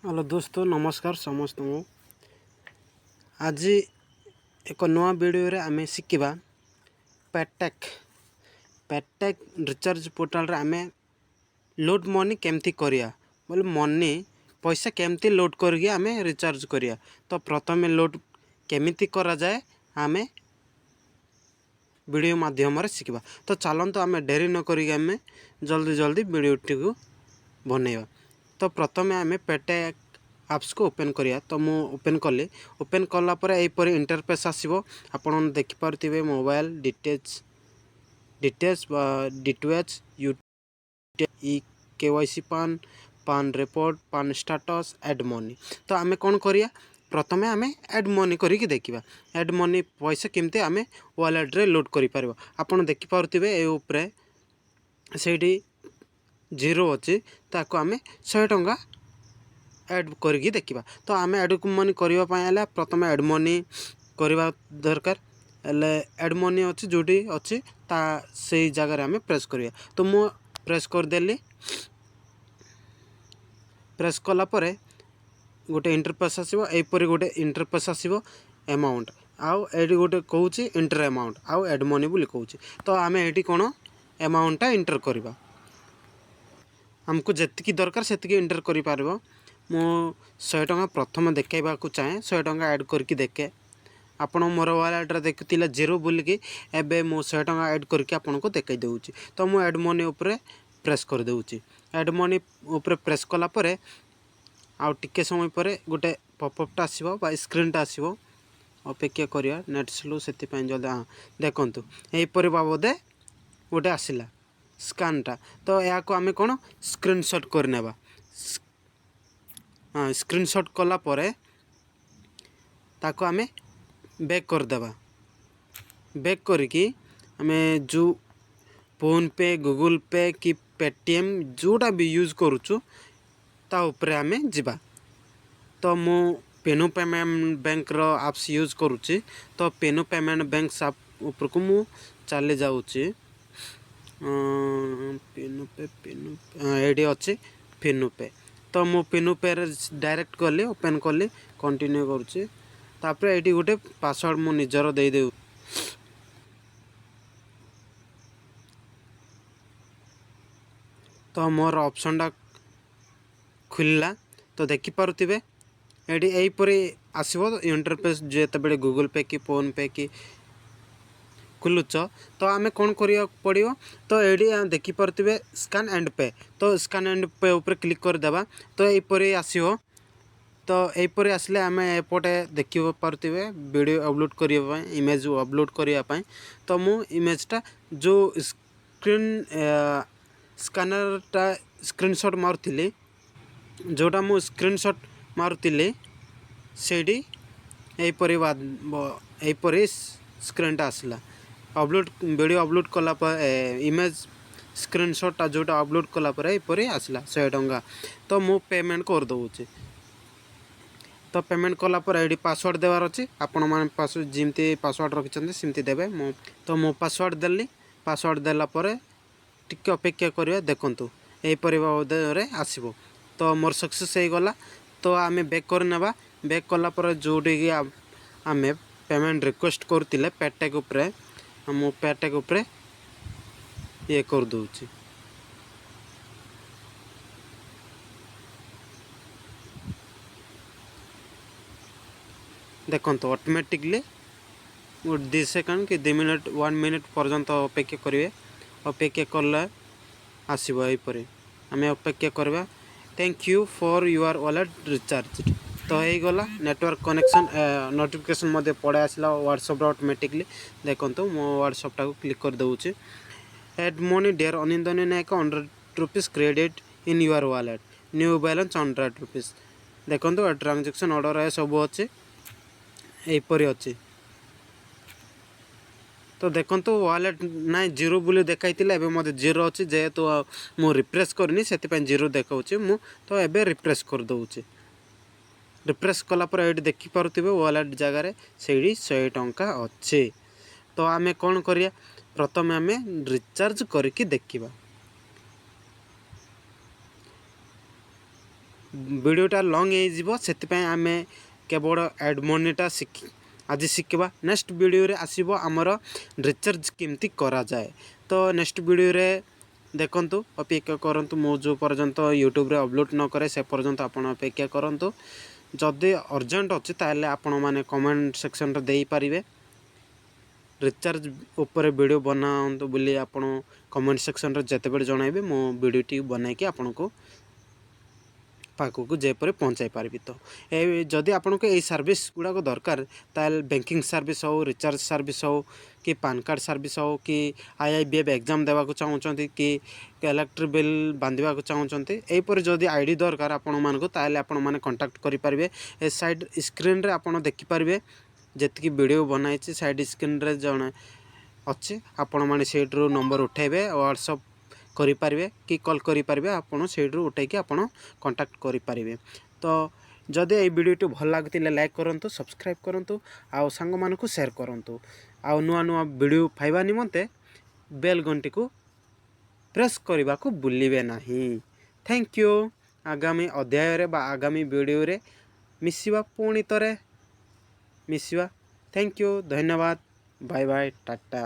Hello ଦୋସ୍ତ, ନମସ୍କାର ସମସ୍ତଙ୍କୁ। ଆଜି ଏକ ନୂଆ ଭିଡ଼ିଓରେ ଆମେ ଶିଖିବା ପେଟେକ୍ ପେଟେକ୍ ରିଚାର୍ଜ ପୋର୍ଟାଲରେ ଆମେ ଲୋଡ଼୍ ମନି କେମିତି କରିବା ବୋଲେ, ମନି ପଇସା କେମିତି ଲୋଡ଼୍ କରିକି ଆମେ ରିଚାର୍ଜ କରିବା। ତ ପ୍ରଥମେ ଲୋଡ଼୍ କେମିତି କରାଯାଏ, ଆମେ ଭିଡ଼ିଓ ମାଧ୍ୟମରେ ଶିଖିବା। ତ ଚାଲନ୍ତୁ, ଆମେ ଡେରି ନ କରିକି ଆମେ ଜଲ୍ଦି ଜଲ୍ଦି ଭିଡ଼ିଓଟିକୁ ବନେଇବା। ତ ପ୍ରଥମେ ଆମେ ପେଟେକ୍ ଆପ୍ସକୁ ଓପେନ୍ କରିବା। ତ ମୁଁ ଓପେନ୍ କଲି। ଓପେନ୍ କଲା ପରେ ଏହିପରି ଇଣ୍ଟରଫେସ୍ ଆସିବ। ଆପଣ ଦେଖିପାରୁଥିବେ ମୋବାଇଲ୍ ଡିଟେଲ୍ସ ବା DTH, U E KYC, PAN, PAN report, PAN status, add money। ତ ଆମେ କ'ଣ କରିବା? ପ୍ରଥମେ ଆମେ ଆଡ଼୍ ମନି କରିକି ଦେଖିବା। ଆଡ଼୍ ମନି, ପଇସା କେମିତି ଆମେ ୱାଲେଟ୍ରେ ଲୋଡ଼୍ କରିପାରିବା। ଆପଣ ଦେଖିପାରୁଥିବେ, ଏ ଉପରେ ସେଇଠି ଜିରୋ ଅଛି। ତାକୁ ଆମେ 100 ଟଙ୍କା ଆଡ଼୍ କରିକି ଦେଖିବା। ତ ଆମେ ଆଡ଼୍ ମନି କରିବା ପାଇଁ ହେଲେ ପ୍ରଥମେ ଆଡ଼୍ ମନି କରିବା ଦରକାର। ହେଲେ ଆଡ଼୍ ମନି ଅଛି, ଯେଉଁଠି ଅଛି, ତା ସେଇ ଜାଗାରେ ଆମେ ପ୍ରେସ୍ କରିବା। ତ ମୁଁ ପ୍ରେସ୍ କରିଦେଲି। ପ୍ରେସ୍ କଲା ପରେ ଗୋଟେ ଇଣ୍ଟରଫେସ୍ ଆସିବ। ଏହିପରି ଗୋଟେ ଇଣ୍ଟରଫେସ୍ ଆସିବ। ଆମାଉଣ୍ଟ ଆଉ ଏଇଠି ଗୋଟେ କହୁଛି ଏଣ୍ଟର ଆମାଉଣ୍ଟ ଆଉ ଆଡ଼୍ ମନି ବୋଲି କହୁଛି। ତ ଆମେ ଏଇଠି କ'ଣ ଆମାଉଣ୍ଟଟା ଏଣ୍ଟର କରିବା। ଆମକୁ ଯେତିକି ଦରକାର, ସେତିକି ଏଣ୍ଟର କରିପାରିବ। ମୁଁ 100 ଟଙ୍କା ପ୍ରଥମେ ଦେଖାଇବାକୁ ଚାହେଁ। 100 ଟଙ୍କା ଆଡ଼୍ କରିକି ଦେଖେ। ଆପଣ ମୋର ୱାଲେଟ୍ରେ ଦେଖୁଥିଲେ ଜିରୋ ବୋଲିକି, ଏବେ ମୁଁ 100 ଟଙ୍କା ଆଡ଼୍ କରିକି ଆପଣଙ୍କୁ ଦେଖାଇ ଦେଉଛି। ତ ମୁଁ ଆଡ଼୍ ମନି ଉପରେ ପ୍ରେସ୍ କରିଦେଉଛି। ଆଡ଼୍ ମନି ଉପରେ ପ୍ରେସ୍ କଲା ପରେ ଆଉ ଟିକେ ସମୟ ପରେ ଗୋଟେ ପପଅପ୍ଟା ଆସିବ ବା ସ୍କ୍ରିନ୍ଟା ଆସିବ। ଅପେକ୍ଷା କରିବା। ନେଟ୍ ସ୍ଲୋ, ସେଥିପାଇଁ ଜଲ୍ଦି। ହଁ, ଦେଖନ୍ତୁ, ଏହିପରି ବାବଦେ ଗୋଟେ ଆସିଲା ସ୍କାନ୍ଟା। ତ ଏହାକୁ ଆମେ କ'ଣ ସ୍କ୍ରିନସଟ୍ କରିନେବା। ହଁ, ସ୍କ୍ରିନସଟ୍ କଲା ପରେ ତାକୁ ଆମେ ବ୍ୟାକ୍ କରିଦେବା। ବ୍ୟାକ୍ କରିକି ଆମେ ଯେଉଁ ଫୋନ୍ପେ, ଗୁଗୁଲ୍ ପେ କି ପେଟିଏମ୍ ଯେଉଁଟା ବି ୟୁଜ୍ କରୁଛୁ, ତା ଉପରେ ଆମେ ଯିବା। ତ ମୁଁ ଫିନୋ ପେମେଣ୍ଟ ବ୍ୟାଙ୍କର ଆପ୍ସ ୟୁଜ୍ କରୁଛି। ତ ଫିନୋ ପେମେଣ୍ଟ ବ୍ୟାଙ୍କ ଆପ୍ ଉପରକୁ ମୁଁ ଚାଲି ଯାଉଛି। ଫିନୋ ପେ, ଫିନୋ ପେ, ଏଇଠି ଅଛି ଫିନୋ ପେ। ତ ମୁଁ ଫିନୋ ପେରେ ଡାଇରେକ୍ଟ କଲି, ଓପେନ୍ କଲି, କଣ୍ଟିନ୍ୟୁ କରୁଛି। ତାପରେ ଏଇଠି ଗୋଟେ ପାସୱାର୍ଡ଼ ମୁଁ ନିଜର ଦେଇଦେଉ। ତ ମୋର ଅପସନ୍ଟା ଖୋଲିଲା। ତ ଦେଖିପାରୁଥିବେ, ଏଇଠି ଏହିପରି ଆସିବ ଇଣ୍ଟରଫେସ୍ ଯେତେବେଳେ ଗୁଗୁଲ୍ ପେ କି ଫୋନ୍ପେ କି ଖୋଲୁଛ। ତ ଆମେ କ'ଣ କରିବାକୁ ପଡ଼ିବ? ତ ଏଇଠି ଦେଖିପାରୁଥିବେ ସ୍କାନ୍ ଆଣ୍ଡ ପେ। ତ ସ୍କାନ୍ ଆଣ୍ଡ ପେ ଉପରେ କ୍ଲିକ୍ କରିଦେବା। ତ ଏହିପରି ଆସିବ। ତ ଏହିପରି ଆସିଲେ ଆମେ ଏପଟେ ଦେଖିପାରୁଥିବେ ଭିଡ଼ିଓ ଅପଲୋଡ଼ କରିବା ପାଇଁ, ଇମେଜ୍ ଅପଲୋଡ଼ କରିବା ପାଇଁ। ତ ମୁଁ ଇମେଜ୍ଟା ଯେଉଁ ସ୍କ୍ରିନ୍ ସ୍କାନରଟା ସ୍କ୍ରିନସଟ୍ ମାରୁଥିଲି, ଯେଉଁଟା ମୁଁ ସ୍କ୍ରିନସଟ୍ ମାରୁଥିଲି, ସେଇଠି ଏହିପରି ସ୍କ୍ରିନ୍ଟା ଆସିଲା। ଅପଲୋଡ଼, ଭିଡ଼ିଓ ଅପଲୋଡ଼ କଲା ପରେ, ଇମେଜ୍ ସ୍କ୍ରିନସଟ୍ଟା ଯେଉଁଟା ଅପଲୋଡ଼ କଲା ପରେ ଏହିପରି ଆସିଲା 100 ଟଙ୍କା। ତ ମୁଁ ପେମେଣ୍ଟ କରିଦେଉଛି। ତ ପେମେଣ୍ଟ କଲା ପରେ ଏଇଠି ପାସୱାର୍ଡ଼ ଦେବାର ଅଛି। ଆପଣମାନେ ଯେମିତି ପାସୱାର୍ଡ଼ ରଖିଛନ୍ତି, ସେମିତି ଦେବେ। ମୁଁ ତ ମୁଁ ପାସୱାର୍ଡ଼ ଦେଲି। ପାସୱାର୍ଡ଼ ଦେଲା ପରେ ଟିକେ ଅପେକ୍ଷା କରିବା। ଦେଖନ୍ତୁ, ଏହିପରି ବାବଦରେ ଆସିବ। ତ ମୋର ସକ୍ସେସ୍ ହେଇଗଲା। ତ ଆମେ ବ୍ୟାକ୍ କରିନେବା। ବ୍ୟାକ୍ କଲା ପରେ ଯେଉଁଠିକି ଆମେ ପେମେଣ୍ଟ ରିକ୍ୱେଷ୍ଟ କରୁଥିଲେ ପେଟେକ୍ ଉପରେ, ମୁଁ ପେଟେକ୍ ଉପରେ ଇଏ କରିଦେଉଛି। ଦେଖନ୍ତୁ, ଅଟୋମେଟିକଲି ଗୋଟେ 2 ସେକେଣ୍ଡ କି 2 ମିନିଟ୍, 1 ମିନିଟ୍ ପର୍ଯ୍ୟନ୍ତ ଅପେକ୍ଷା କରିବେ। ଅପେକ୍ଷା କଲେ ଆସିବ ଏହିପରି। ଆମେ ଅପେକ୍ଷା କରିବା। Thank you for your wallet recharge। ତ ହେଇଗଲା। ନେଟୱାର୍କ କନେକ୍ସନ୍ ନୋଟିଫିକେସନ୍ ମଧ୍ୟ ପଳାଇ ଆସିଲା ହ୍ୱାଟ୍ସଆପ୍ରେ ଅଟୋମେଟିକଲି। ଦେଖନ୍ତୁ, ମୁଁ ହ୍ୱାଟ୍ସଆପ୍ଟାକୁ କ୍ଲିକ୍ କରିଦେଉଛି। Add money, dear Anindani Nayak, ₹100 credit in your wallet, new balance ₹100। ଦେଖନ୍ତୁ, ଟ୍ରାଞ୍ଜାକ୍ସନ୍ ଅର୍ଡ଼ର ଏସବୁ ଅଛି, ଏହିପରି ଅଛି। ତ ଦେଖନ୍ତୁ, ୱାଲେଟ୍ ନାଇଁ, ଜିରୋ ବୋଲି ଦେଖାଇଥିଲା, ଏବେ ମୋତେ ଜିରୋ ଅଛି। ଯେହେତୁ ମୁଁ ରିଫ୍ରେଶ୍ କରିନି, ସେଥିପାଇଁ ଜିରୋ ଦେଖାଉଛି। ମୁଁ ତ ଏବେ ରିଫ୍ରେଶ୍ କରିଦେଉଛି। ରିଫ୍ରେଶ୍ କଲା ପରେ ଏଇଠି ଦେଖିପାରୁଥିବେ, ୱାଲେଟ୍ ଜାଗାରେ ସେଇଠି 100 ଟଙ୍କା ଅଛି। ତ ଆମେ କ'ଣ କରିବା? ପ୍ରଥମେ ଆମେ ରିଚାର୍ଜ କରିକି ଦେଖିବା। ଭିଡ଼ିଓଟା ଲଙ୍ଗ୍ ହେଇଯିବ, ସେଥିପାଇଁ ଆମେ କେବଳ ଆଡ଼୍ ମନିଟା ଆଜି ଶିଖିବା। ନେକ୍ସଟ ଭିଡ଼ିଓରେ ଆସିବ ଆମର ରିଚାର୍ଜ କେମିତି କରାଯାଏ। ତ ନେକ୍ସଟ ଭିଡ଼ିଓରେ ଦେଖନ୍ତୁ, ଅପେକ୍ଷା କରନ୍ତୁ। ମୁଁ ଯେଉଁ ପର୍ଯ୍ୟନ୍ତ ୟୁଟ୍ୟୁବରେ ଅପଲୋଡ଼ ନ କରେ, ସେ ପର୍ଯ୍ୟନ୍ତ ଆପଣ ଅପେକ୍ଷା କରନ୍ତୁ। ଯଦି ଅର୍ଜେଣ୍ଟ ଅଛି, ତାହେଲେ ଆପଣମାନେ କମେଣ୍ଟ ସେକ୍ସନରେ ଦେଇପାରିବେ। ରିଚାର୍ଜ ଉପରେ ଭିଡ଼ିଓ ବନାନ୍ତୁ ବୋଲି ଆପଣ କମେଣ୍ଟ ସେକ୍ସନରେ ଯେତେବେଳେ ଜଣାଇବେ, ମୁଁ ଭିଡ଼ିଓଟି ବନାଇକି ଆପଣଙ୍କୁ ପାଖକୁ ଯେପରି ପହଞ୍ଚାଇ ପାରିବି। ତ ଏ ଯଦି ଆପଣଙ୍କୁ ଏଇ ସର୍ଭିସ୍ ଗୁଡ଼ାକ ଦରକାର, ତାହେଲେ ବ୍ୟାଙ୍କିଂ ସର୍ଭିସ୍ ହେଉ, ରିଚାର୍ଜ ସର୍ଭିସ୍ ହେଉ କି ପାନ୍ କାର୍ଡ଼ ସର୍ଭିସ୍ ହେଉ କି ଆଇଆଇବିଏଫ୍ ଏକ୍ଜାମ୍ ଦେବାକୁ ଚାହୁଁଛନ୍ତି କି ଇଲେକ୍ଟ୍ରିକ୍ ବିଲ୍ ବାନ୍ଧିବାକୁ ଚାହୁଁଛନ୍ତି, ଏହିପରି ଯଦି ଆଇଡ଼ି ଦରକାର ଆପଣମାନଙ୍କୁ, ତାହେଲେ ଆପଣମାନେ କଣ୍ଟାକ୍ଟ କରିପାରିବେ। ଏ ସାଇଡ଼୍ ସ୍କ୍ରିନ୍ରେ ଆପଣ ଦେଖିପାରିବେ, ଯେତିକି ଭିଡ଼ିଓ ବନାଇଛି, ସାଇଡ଼୍ ସ୍କ୍ରିନ୍ରେ ଜଣେ ଅଛି। ଆପଣମାନେ ସେଇଠରୁ ନମ୍ବର ଉଠାଇବେ, ହ୍ୱାଟ୍ସଅପ୍ କରିପାରିବେ କି କଲ୍ କରିପାରିବେ। ଆପଣ ସେଇଠରୁ ଉଠାଇକି ଆପଣ କଣ୍ଟାକ୍ଟ କରିପାରିବେ। ତ ଯଦି ଏଇ ଭିଡ଼ିଓଟି ଭଲ ଲାଗୁଥିଲେ, ଲାଇକ୍ କରନ୍ତୁ, ସବସ୍କ୍ରାଇବ୍ କରନ୍ତୁ ଆଉ ସାଙ୍ଗମାନଙ୍କୁ ସେୟାର କରନ୍ତୁ। ଆଉ ନୂଆ ନୂଆ ଭିଡ଼ିଓ ପାଇବା ନିମନ୍ତେ ବେଲ୍ ଘଣ୍ଟିକୁ ପ୍ରେସ୍ କରିବାକୁ ଭୁଲିବେ ନାହିଁ। Thank you. ଆଗାମୀ ଅଧ୍ୟାୟରେ ବା ଆଗାମୀ ଭିଡ଼ିଓରେ ମିଶିବା, ପୁଣି ଥରେ ମିଶିବା। Thank you, ଧନ୍ୟବାଦ, ବାଏ ବାଏ, ଟାଟା।